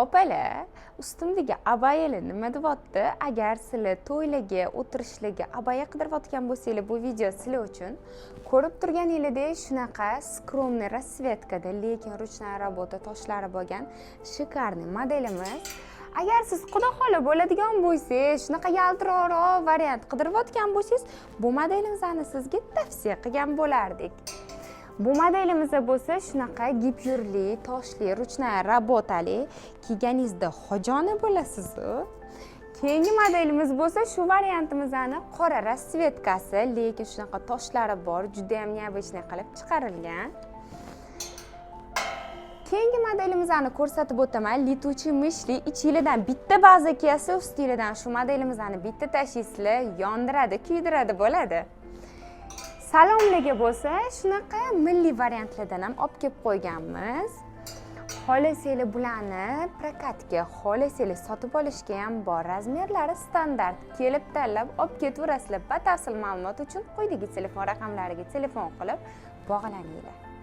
Opalar, ustimdagi abayali nima deyapti? Agar sizlar to'ylarga, o'tirishlarga abaya qidirayotgan bo'lsanglar, bu video sizlar uchun. Ko'rib turganingizdek, shunaqa скромный расцветка da, lekin ручная работа, toshlari bo'lgan шикарный modelimiz. Agar siz, xudo xola, bo'ladigan bo'lsangiz, shunaqa yaltiroqroq variant qidirayotgan bo'lsangiz, bu modelimizni sizga tavsiya qilgan bo'lardik. Bu modelimizda bo'lsa shunaqa gipyurli, toshli, ручная работа li, kiyganingizda xojoni bo'lasizu. Keyingi modelimiz bo'lsa shu variantimizni qora расцветка si, lekin shunaqa toshlari bor, judayam необычный qilib chiqarilgan. Keyingi modelimizni ko'rsatib o'taman. Летучий мышь li, ichinglardan bitta baza kiyasiz, ustinglardan shu modelimizni bitta tashlaysizlar, yondiradi, kuydiradi bo'ladi. Salomlarga bo'lsa shunaqa milliy variantlardan ham olib kelib qo'yganmiz. Xohlasanglar, bularni prokatga, xohlasanglar, sotib olishga ham bor. Razmerlari standart, kelib tanlab olib ketaverasizlar. Batafsil ma'lumot uchun quyidagi telefon raqamlariga telefon qilib bog'laninglar.